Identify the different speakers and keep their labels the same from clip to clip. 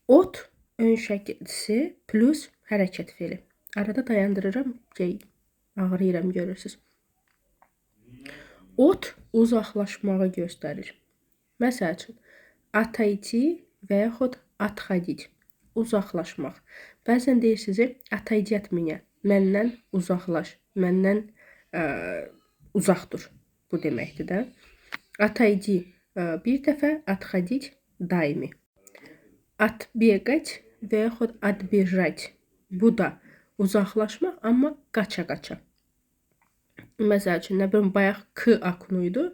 Speaker 1: От ön şəkilçisi plus hərəkət feili. Arada dayandırıram ki, ağrıyıram görürsüz. От uzaqlaşmağı göstərir. Məsəl üçün, отойти və yaxud отходить. Uzaqlaşmaq. Bəzən deyirsiniz, отойди от меня. Məndən uzaqlaş, məndən uzaq dur. Bu deməkdir də. Отойди bir dəfə, отходить daimi. Отбегать və yaxud отбежать. Bu da uzaqlaşmaq, amma qaça-qaça. Məsəl üçün, nə bilim, bayaq к окну idi,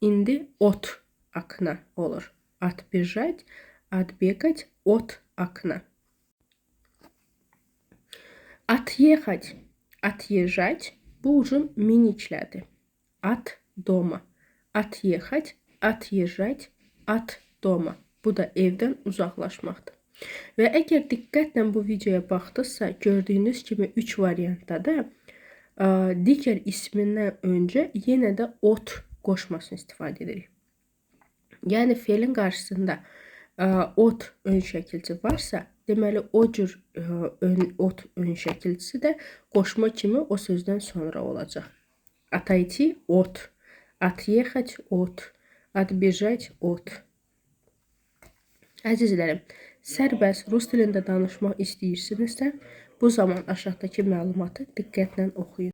Speaker 1: indi от окна olur. Отбежать, отбегать от окна. Отъехать, отъезжать bu уже miniklədir. От дома. Отъехать, отъезжать от дома. Bu da evdən uzaqlaşmaqdır. Və əgər diqqətlə bu videoya baxdıqsa, gördüyünüz kimi 3 variantda da digər ismindən öncə yenə də от qoşmasını istifadə edirik. Yəni feilin qarşısında от ön şəkilçi varsa, deməli o cür от ön şəkilçisi də qoşma kimi o sözdən sonra olacaq. Отойти от, отъехать от, отбежать от. Əzizlərim, sərbəst rus dilində danışmaq istəyirsinizsə, bu zaman aşağıdakı məlumatı diqqətlə oxuyun.